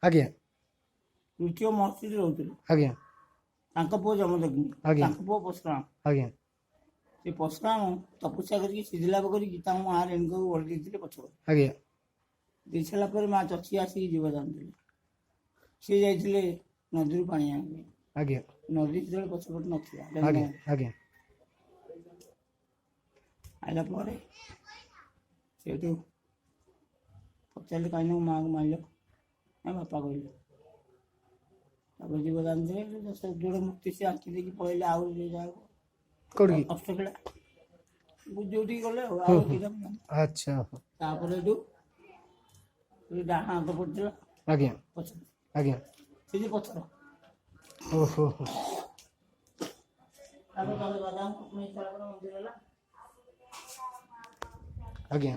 ଆଜ୍ଞା। ତୃତୀୟ ମହର୍ଷି ରହୁଥିଲେ। ଆଜ୍ଞା। ତାଙ୍କ ପୁଅ ଯମଦଗ୍ନି। ଆଜ୍ଞା। ତାଙ୍କ ପୁଅ ପରଶୁରାମ। ଆଜ୍ଞା। ସେ ପରଶୁରାମ ତପସ୍ୟା କରିକି ସିଦ୍ଧିଲାଭ କରିକି ତାଙ୍କ ମା ରେଣୁକାକୁ ବଳି ଦେଇଥିଲେ ପଛ। ଆଜ୍ଞା। ଦେଇ ସାରିଲା ପରେ ମା ଚଚି ଆସିକି ଜୀବଦାନ ଦେଲେ। ସିଏ ଯାଇଥିଲେ ନଦୀରୁ ପାଣି ଆଣିବା ପାଇଁ। ଆଜ୍ଞା। ନଦୀ ଯେତେବେଳେ ପଛପଟେ ନଥିଲା। ଆଜ୍ଞା ଆଜ୍ଞା। ଆଇଲା ପରେ ସେଇଠୁ ପଚାରିଲେ, କାହିଁକି ମାଆକୁ ମାରିଲ? ନା, ବାପା କହିଲେ। ତାପରେ ଜୀବଦାନ ଦେଲେ। ଦଶ ଯୋଡ଼େ ମୂର୍ତ୍ତି ସେ ଆଙ୍କି ଦେଇକି ପଳେଇଲେ ଆଉ ଯେ ଜାଗାକୁ। କୋଉଠିକି? ଅଷ୍ଟକିଳା, ଯୋଉଠିକି ଗଲେ ଆଉ ଆଉ କିଏ ଜାଣିନି। ଆଚ୍ଛା। ତାପରେ ଏଠୁ ଡାହାଣ ହାତ ପଡ଼ିଥିଲା ଆଜ୍ଞା। ପଛ। ଆଜ୍ଞା। ସେ ଯେ ପଥର। ଓହୋ ହୋ। ତାପରେ ତାପରେ ଦାଦାଙ୍କ ସ୍ୱପ୍ନ ହେଇସାରିଲା ପରେ ମନ୍ଦିର ହେଲା। ଆଜ୍ଞା।